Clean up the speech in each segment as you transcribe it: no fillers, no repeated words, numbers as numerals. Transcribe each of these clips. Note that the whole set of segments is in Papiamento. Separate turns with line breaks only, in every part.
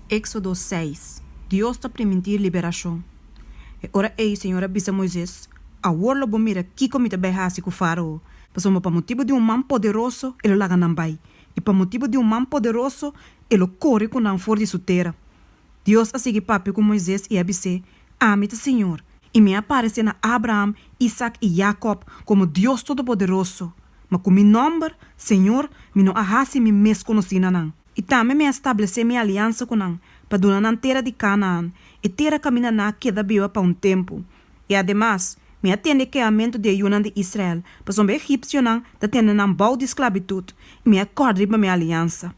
Éksodo seis, Dios ta primintí liberashon. E ora ei Señor a bisa Moises, Awor lo bo mira kiko mi ta bai hasi ku Fárao, pasobra pa motibu di un man poderoso e lo laga nan bai, i pa motibu di un man poderoso e lo kore ku nan for di su tera. Dios a sigui papia ku Moises i a bis'é, Ami ta Señor, i mi a paresé na Abraham, Isak i Yakòb komo Dios Todopoderoso, ma ku mi nòmber, Señor, mi no a hasi mi mes konosí na nan. I tambe mi a stablesé mi aliansa ku nan pa duna nan tera di Kanaan, e tera kaminda nan a keda biba pa un tempu. I ademas, mi a tende e kehamentu di e yunan di Israel, pasobra e egipsionan ta tene nan bou di sklabitut, i mi a kòrda riba mi aliansa.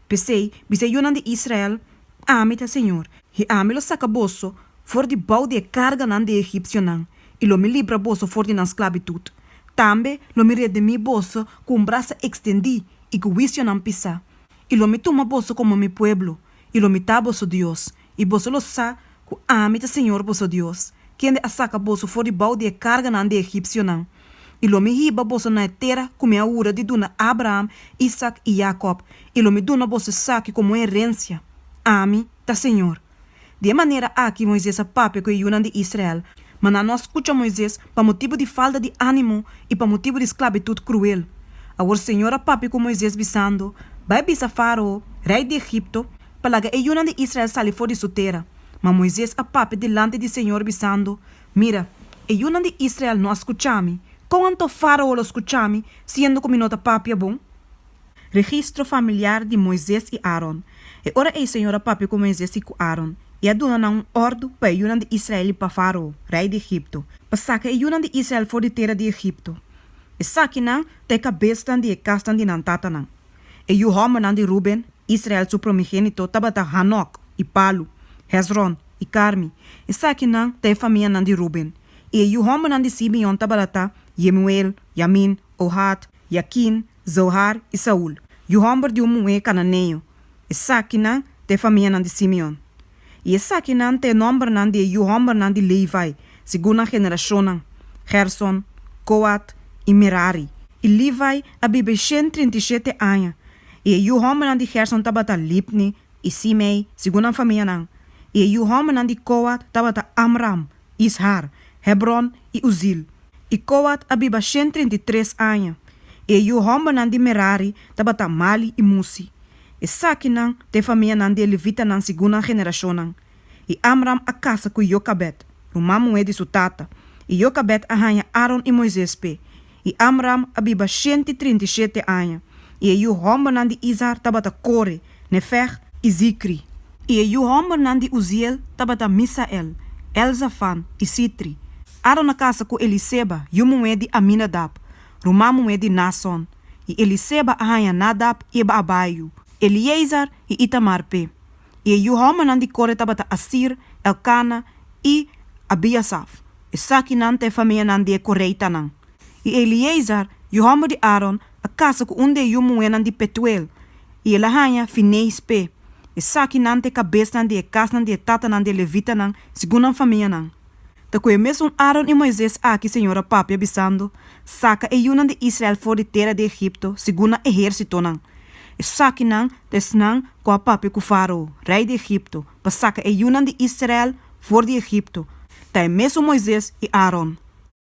P'esei, bisa e yunan di Israel, Ami ta señor, i ami lo saka boso for di bou di e karganan di e egipsionan, i lo mi libra boso for di nan sklabitut. Tambe lo mi redimí boso ku un brasa ekstendí i ku huisionan pisá. I lo mi tuma boso komo mi pueblo, i lo mi ta boso Dios, i boso lo sa ku ami ta señor boso Dios, kende a saka boso for di bou di e karganan di e egipsionan. I lo mi hiba boso na e tera ku mi a hura di duna Abraham, Isak i Yakòb, i lo mi duna boso esaki komo un herensia. Ami ta señor. Di e manera aki Moises a papia ku e yunan di Israel, ma nan no a skucha Moises pa motibu di falta di ánimo i pa motibu di sklabitut kruel. Awor señor a papia ku Moises bisando, Bai bisa Fárao, rei di Egipto, pa laga e yunan di Israel sali for di su tera. Ma Moises a papia dilanti di señor bisando, Mira, e yunan di Israel no a skucha mi. Kon anto Fárao lo skucha mi, siendo ku mi no ta papia bon? Registro familiar di Moises i Aaron. E ora ei Señor a papia ku Moises i ku Aaron, i a duna nan un òrdu pa e yunan di Israel i pa Fárao, rei di Egipto, pa saka e yunan di Israel for di tera di Egipto. Esakinan ta e kabesnan di e kasnan di nan tatanan. E yu hòmbernan di Ruben, Israel su primogénito, tabata Hanok i Palu, Hezron i Karmi. Esakinan ta e famianan di Ruben. I e yu hòmbernan di Simeon tabata Yemuel, Yamin, Ohad, Yakin, Zohar i Saul, yu hòmber di un muhé kananeo. Esakinan ta e famianan di Simeon. I esakinan ta e nòmbernan di e yu hòmbernan di Levi, segun nan generashonnan, Gerson, Koat i Merari. I Levi a biba 137 aña. I e yu hòmbernan di Gerson tabata Libni i Simei, segun nan famianan. I e yu hòmbernan di Koat tabata Amram, Ishar, Hebron i Uzil. I Koat a biba 133 aña. I e yu hòmbernan di Merari tabata Mali i Musi. Esakinan ta e famianan di e levitanan segun nan generashonnan. I Amram a kasa ku Yokabed, ruman muhé di su tata, i Yokabed a haña Aron i Moises p'e. I Amram a biba 137 aña. I e yu hòmbernan di Izhar tabata Kore, Nefèg i Zikri. I e yu hòmbernan di Uziel tabata Misael, Elzafan i Sitri. Aron a kasa ku Eliseba, yu muhé di Aminadab, ruman muhé di Nason. I Eliseba a haña Nadab i Abiú, Eleazar i Itamar p'e. I e yu hòmbernan di Kore tabata Asir, Elkana i Abiasaf. Esakinan ta e famianan di e koreitanan. I Eleazar, yu hòmber di Aron, a kasa ku un di e yu muhénan di Petuel, i el a haña Finees p'e. Esakinan ta e kabesnan di e kasnan di e tatanan di e levitanan segun nan famianan. Ta ku e mesun Aron i Moises aki Señor a papia, bisando, Saka e yunan di Israel for di tera di Egipto segun nan ehérsitonan. Esakinan ta esnan ku a papia ku Fárao, rei di Egipto, pa saka e yunan di Israel for di Egipto, ta e mesun Moises i Aron.